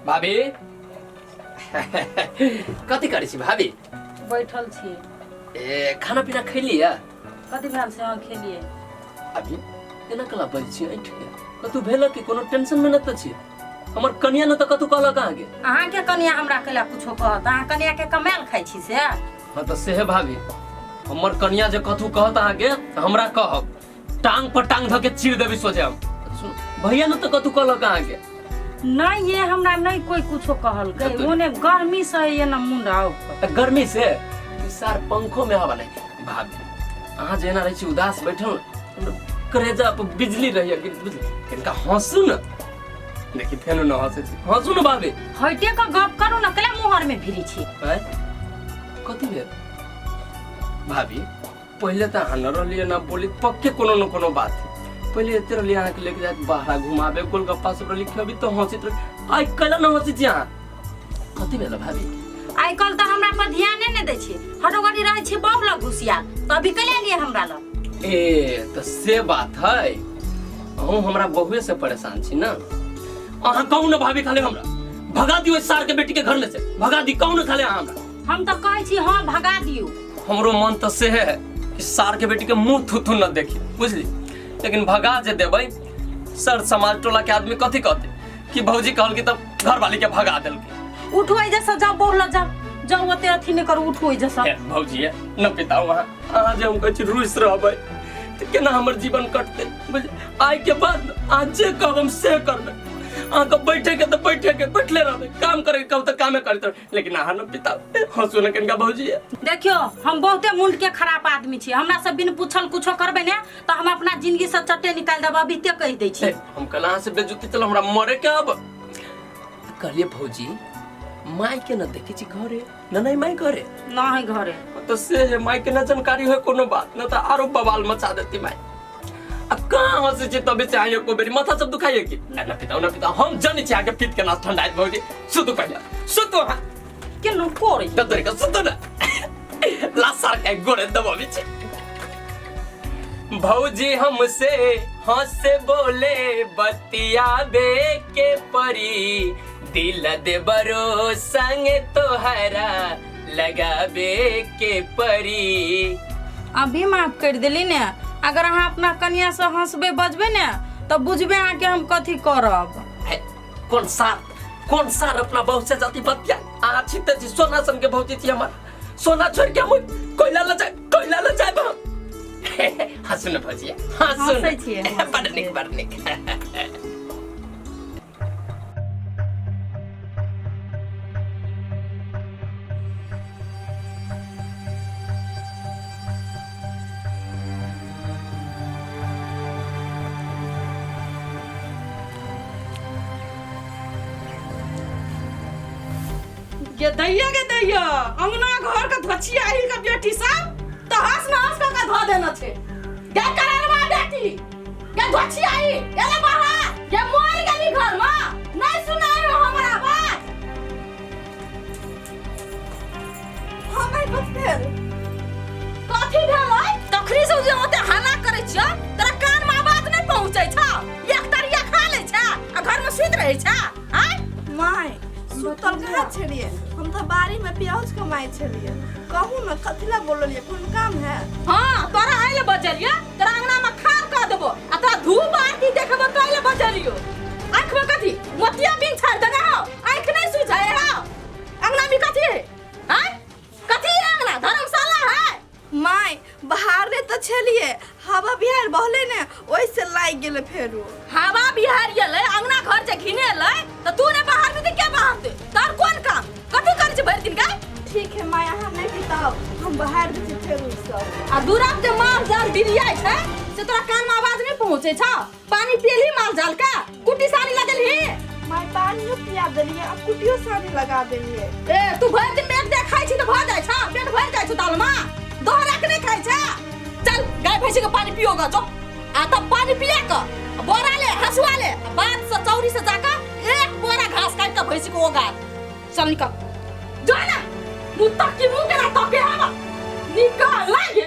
भाभी, कथी करै छी भाभी? बैठल छी। ए, खाना पीना खैलियै? कथी भेल से? अहाँ खेलियै? अभी एना कला बजै छी ऐठ के? कतू भेल कि कोनो टेंशन में न त छी? हमर कनिया न त कतू कहलक अहाँके? अहाँके कनिया हमरा कैला कुछो कहत? अहाँ कनिया के कमायल खाइ छी से? हाँ तऽ सेहे भाभी, हमर कनिया जे कथू कहत अहाँके तऽ हमरा कहब, टांग पर टांग धऽ के चीर देबी सोझे हम। सुन, भैया न तऽ कथू कहलक अहाँके? नहीं, ये हमरा नहीं कोई कुछो कहलकै। ओने गर्मी से ये न मुंड आउ। तऽ गर्मी से ई सार पंखो में हवा नहीं। भाभी, अहाँ जे एना रहै छी उदास बैठल, हमरा करेजा पर बिजली रहैया कि बुझली। कनिका हँसू न, देखी फेनो न हँसै छी। हँसू न भाभी। हटे के गप करू न, केला मुहर में भिरी छी? आँय, कथी भेल भाभी? पहिले तऽ अहाँ न रहलियै ना बोली, पक्के कोनो न कोनो बात है। पहिले एते रहलियै अहाँके लेके जाइत बाहरा घुमाबे, गोलगप्पा सब रहली खेबी तऽ हँसैत रही। आइ कैला न हँसै छी अहाँ? कथी भेल भाभी? आइ काल्हि तऽ हमरा पर ध्याने नहि दै छी, हटोगड़ी रहै छी बहु लग घुसियाल, तऽ अभी कैला लिए हमरा लग? ए, तऽ से बात है, अहूँ हमरा बहुए से परेशान छी ना? अहाँ कहू ना भाभी, खाली हमरा भगा दियौ सार के बेटी के घर में से भगा दी। कहू ना खाली अहाँ हमरा। हम तऽ कहै छी हाँ, भगा दियौ। हमरो मन तऽ से है कि सार के बेटी के मुंह थुथु न देखी, बुझली? लेकिन भगा जे देबै, सर समाज टोला के आदमी कथी कहते कि भौजी कहल कि तब घर वाली के भगा देलकै। उठू एहि जैसा, जाओ बहु लग जाओ, जाओ, ओते अथी नहि करू, उठू एहि जैसा। हे, भौजी हे, न पिता वहाँ अहाँ जे हम कहै छी रुसि रहबै तऽ केना हमर जीवन कटतै, बुझ? आइ के बाद अहाँ जे कहब हम से करबै। अहाँके बैठे के तऽ बैठे के बैठले रहबै, काम करे के कहब तऽ कामे करैत रहबै, लेकिन अहाँ न पिता हंसू न कनिका भौजी। देखियो, हम बहुते मुंड के खराब आदमी छी। हमरा से बिन पूछल कुछो करबै ने तऽ हम अपना जिंदगी से चट्टे निकालि देब, अभी ते कहि दै छी। ए, हम कल अहाँ से बेजुती चल हमरा मरे के अब कहलिए भौजी, माई के न देखे छी घरे न? नहीं माई घरे। ना है घरे। तो से जे माई के न जानकारी हो कोनो बात न तऽ आरो बवाल मचा देती माई। आ कहाँ हंसै छी तबे से आइयो को बेरी माथा सब दुखाइए कि ना? ना पिता, ना पिता, हम जानै छी अहाँके पित्त के नाश ठंडाइत। भौजी, सुतू, पहिले सुतू अहाँ। के न करे त तोरे के सुतू ना, लासार के गोरे दबाबी छी। भौजी हमसे हंस बोले बतियाबे के परी, दिल देबरो संग तोहरा लगाबे के परी। अभी माफ कर देली ने, अगर अहाँ अपना कनिया से हंसबै बजबै ने तऽ बुझबै अहाँके हम कथी करब। है, कौन सार, कौन सार अपना बहू से जाती बतिया? अहाँ छी तऽ छी सोना सन के भौजी छी हमर। सोना छोड़ के हम कोयला ल जाए, कोयला ल जाए हम। हंसू ने भौजी, हंसू ने। हंसै छियै, हंसै बड़ नीक, छियै। बड़ नीक। गे दैया, गे दैया, अंगना घर के धोछिया ही के बेटी सब तो हंस न हंस के धो देना छे। गे करनवा बेटी, गे धोछिया ही एले बाहर। गे मर गेली घर में, नहीं सुनायो हमरा बात। हाँ भाई, कथी भेल? कथी भेलै? तखनी से जे ओते हल्ला करै छियै, तोरा कान में आवाज नहीं पहुंचै छौ? एक तरिया खा लै छै आ घर में सुति रहै छै, आँय? माय, सुतल कहाँ छलियै? हम तऽ बाड़ी में प्याज कमाइ छलियै। कहू ने, कथी लए बोललियै? कोन काम है? हाँ, तोरा आइले बजलियो, तोरा अंगना में खार कऽ देबो आ तोरा धूप आरती देखबो तो आइले बजलियो। आँख में कथी मोतिया बिन छाड़ देने हो? आँख नहीं सुझाए हो? अंगना में कथी है, आँय? कथी है अंगना, धर्मशाला है? माय, बाहर तऽ छलियै, हवा बिहार बहले ने, ओहिसे लागि गेलै फेरो। हवा बिहार गेलै, अंगना घर जे घिनेलै तऽ तू ने बाहर में के बाहर दे? तोर कोन काम? कथी करै छै भरि दिन गाय? ठीक है माय, अहाँ नहि बिताउ, हम बाहर दै छी फेरो सब। आ दूराप जे माल जाल डिरियाइ छै से तोरा कान में आवाज नहीं पहुंचे छौ? पानी पियलही माल जाल के? कुट्टी सानी लगेलही? माय, पानियो पिया देलियै आ कुटियो सानी लगा देलियै। ए, तू भरि दिन में एक देह खाइ छी तऽ भऽ जाइ छौ, पेट भरि जाइ छौ दालमा? दोहरा के नहीं खाइ छै? चल, गाय भैंसी के पानी पियोगा जो। आ तब पानी पिया के बोरा ले, हसुआ ले, आ बाद से चौरी से जाकर एक बोरा घास काट के भैंसी को ओगा। चल, निकल जो ना, मुँह तक की मुँह के ना तके हम निकल लागे।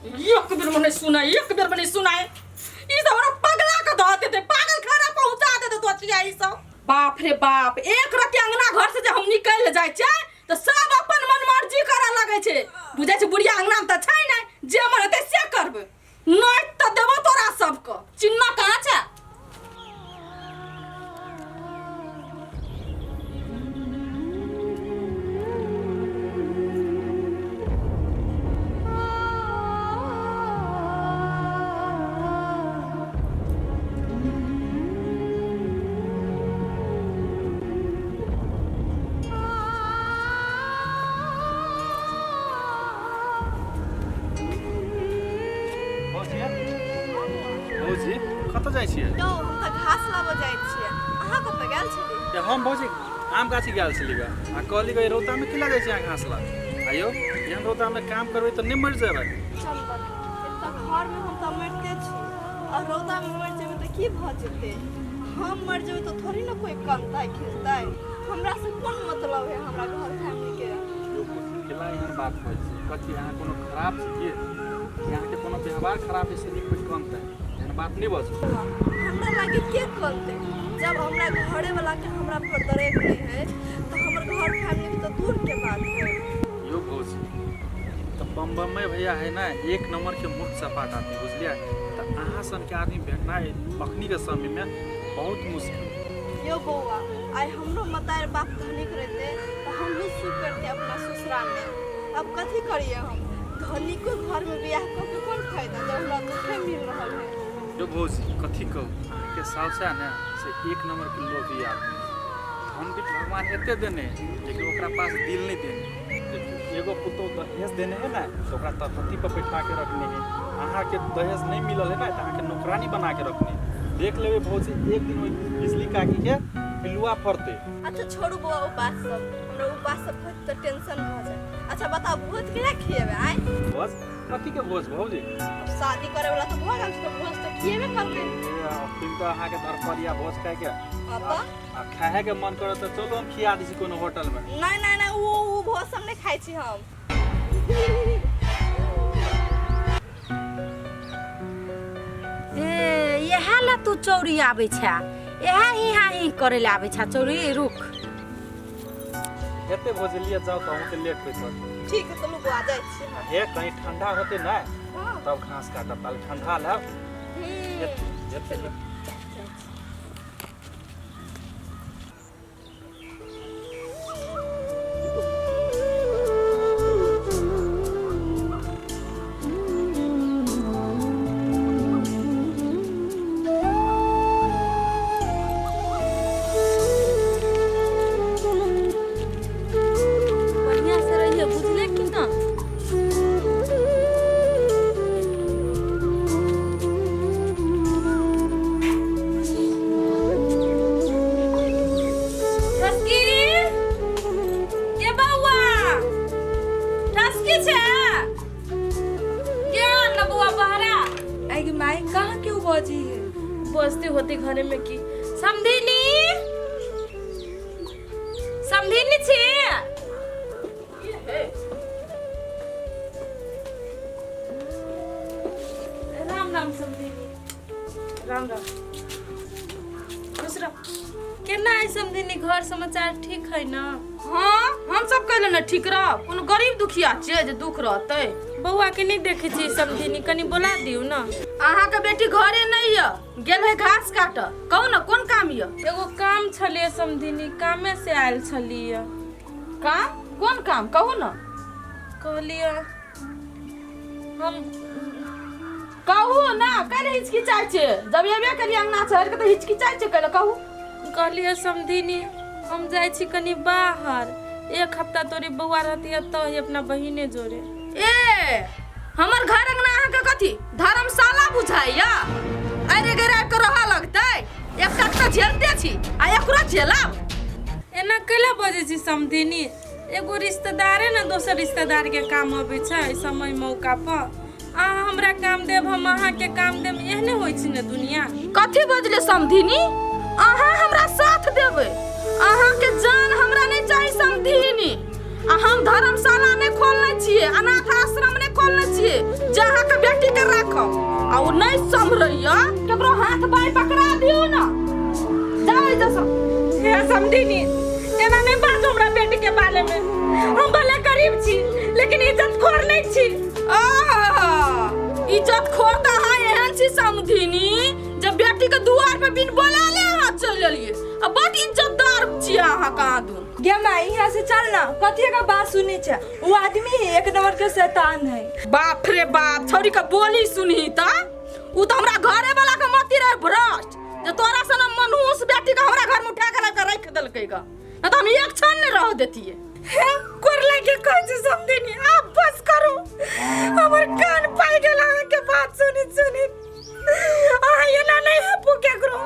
एक बेर में नहीं सुनाए, एक बेर में नहीं सुनाए। ई सब हमरा पगला के धऽ देते, पागल खाना पहुंचा देते तो चिया ई सब। बाप रे बाप, एक रति अंगना घर से जे हम निकलि जाइ छै तऽ सब अपन मन मर्जी करऽ लगै छै। बुझै छै बुढ़िया अंगना मे तऽ छै नहि, जे मन हेतै से करबै। नहि तऽ देबो तोरा सबके। चिन्ना कहाँ छै? भौजी भौजी कतऽ जाइ छियै? यौ, हम तऽ घास लाबऽ जाइ छियै। अहाँ कतऽ गेल छलियै? ए, हम भौजी आम गाछी गेल छली गा आ कहली गे रौदामे की लागै छै अहाँ घास ला आयौ, एहन रौदामे काम करबै तऽ नहि मरि जेबै? चंदन, एतऽ घरमे हम तऽ मरिते छी और रौदामे मरि जेबै तऽ की भऽ जेतै? हम मरि जेबै तऽ थोड़ी ने कोइ कनतै खिचतै। हमरा से कोन मतलब है हमरा घर फैमिलीके? यौ भौजी, केला एहन बात होइ छै? कथी अहाँ कोनो खराब छी की? कि अहाँके कोनो व्यवहार खराब है से नहि कोइ कनतै? एहन बात नहि बजू। हमरा लागे के कनतै? जब हमरा घरे वाला के हमरा पर दरेक नहीं है तो हमर घर फैमिली के तो दूर के बात है। यौ भौजी, तऽ बम्बम्मे भैया है ने एक नंबर के मूर्ख सपाट आदमी, बुझलियै? तऽ अहाँ सनके आदमी भेटनाइ अखनी के समयमे बहुत मुश्किल। यौ बौआ, आइ हमरो मतार बाप धनिक रहते तऽ हमहूँ सुख करते अपना ससुरालमे। अब कथी करिए हम? धनिको घरमे बियाह कऽ के कोन फायदा जब हमरा दुखे मिल रहल है। यौ भौजी, कथी कहू, अहाँके साउस है ने से एक नंबर के लोभी आदमी। धन भी भगवान एते देने है, लेकिन ओकरा पास दिल नहीं देने। देखियौ, एगो पुतोह दहेज देने है ने तऽ ओकरा तखती पर बैठा के रखने है। अहाँके दहेज नहीं मिलल है ने तऽ अहाँके नौकरानी बना के रखने है। देख लेबै भौजी, एक दिन ओहि बिजली काकी के पिलुआ फड़तै। अच्छा छोड़ू बौआ ओ बात सब, हमरा ओ बात सब होइत तऽ टेंशन भऽ जाय। अच्छा बताउ, भोज कहिया खिएबै आइ? भोज? कथी के भोज भौजी? अब शादी करे वाला तऽ भऽ गेल छै तऽ भोज तऽ खिएबे करतै। ए, अखन तऽ अहाँके धरफड़िया भोज खायके। हँ तऽ आ खाए के मन करत तऽ चलू हम खिया दै छी कोनो होटल में। नहीं नहीं नहीं, वो भोज सब नहीं खाइ छी हम। ए, इएह ला तू चौरी आबै छै, इएह ही हा ही करे ले आबै छै चौरी। रुक। एते भोज लिए जाओ तऽ अहूँके लेट होइत होत। ठीक है, चलू बौआ, जाइ छी हम। हे, कहीं ठंडा होते ना हाँ। तब घास काटब, ताले ठंडा लेब। एते एते बढ़िया से रहिए, बुझले कि ना? ठसकी के बौआ, ठसकी छै के न बौआ बहरा? आई माई, कहाँ क्यों बजी है? बजते होते घरे में की। समधिनी, समधिनी छी? राम राम समधिनी। राम राम, खुश रह। केना है समधिनी, घर समाचार ठीक है ना? हाँ, हम सब कहले ने ठीक रह। कोनो गरीब दुखिया छियै जे दुख रहतै? बौआ के नहीं देखे छी समधिनी, कनी बोला दियौ ना। अहाँके बेटी घरे नहीं यऽ, गेल है घास काटऽ। कहू ने, कोन काम यऽ? एगो काम छलियै समधिनी, कामे से आयल छलियै। काम? कोन काम, कहू ने। कहलियै हम कहू ना, काल्हि हिचकिचाइ छै। जब एबे करियै अंगना चढ़ि के तऽ हिचकिचाइ छै कैले? कहू। कहलियै समधिनी, हम जाइ छी कनी बाहर, एक हफ्ता तोरी बौआ रहती तऽ अपना बहिने जोरे। ए, हमर घर अंगना अहाँके कथी धर्मशाला बुझाइया? अरे गे, राति के रहऽ लगतै? एकटा तऽ झेलते छी आ एकरो झेलब? एना कैला बजै छी समधिनी? एगो रिश्तेदारे ने दोसर रिश्तेदार के काम अबै छै समय मौका पर। अहाँ हमरा काम देब, हम अहाँके काम देब, एहने होइ छै ने दुनिया। कथी बजले समधिनी? अहाँ हमरा साथ देबै? अहाँके जान हमरा नहि चाही समधिनी। आ हम धर्मशाला नहि खोलने छियै, अनाथ आश्रम नहि खोलने छियै जे अहाँके बेटी के राखब। आ ओ नहि सम्हरैया, केकरो हाथ बाँहि पकड़ा दियौ ने। जाउ एहिसँ। समधिनी, एना नहि बाजू हमरा बेटी के बारे में। हम भले गरीब छी लेकिन इज्जत खोर नहीं छी। आहा, इज्जत खोर तऽ अहाँ एहन छी समधिनी जे बेटी के दुआर पर बिन बोलाले अहाँ चलि एलियै आ बड इज्जतदार छी अहाँ कहाँ दून। गे माई, यहाँ से चल ना, कथी का बात सुनी छे? वो आदमी ही एक नंबर के शैतान है। बाप रे बाप, छौड़ी के बोली सुनही त उ त हमरा घरे वाला के मती रहे भ्रष्ट जे तोरा सन मनहूस बेटी के हमरा घर में उठा के लाके रख देलकै ग, न त हम एक क्षण नहीं रह देतिए। हे कोर लागे कहै छी समधिनी, आब बस करू, हमर कान पाइ गेल अहाँ के बात सुनी सुनी। अहाँ एना नहीं हपू केकरो,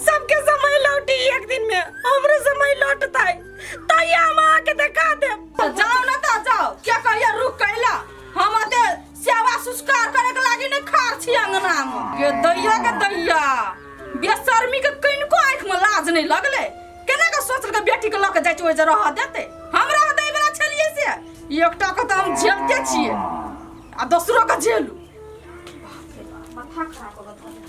सबके समय लौटी एक दिन में, हमरो समय लौटतै तैया हम अहाँ के देखा देब। त जाओ न त जाओ, क्या कहिया रुक कैला, हम अते सेवा संस्कार करे के लागी नहीं खार छी अंगना में। गे दैया के दैया, बेशर्मी के किनको आँख में लाज नहीं लगले, केना के सोचल के बेटी के लऽ के जाइ छै ओहि जे रह देते, हम रह दै वाला छलियै से एकटा के तऽ हम झेलते छियै आ दोसरो के झेलू। माथा खराब।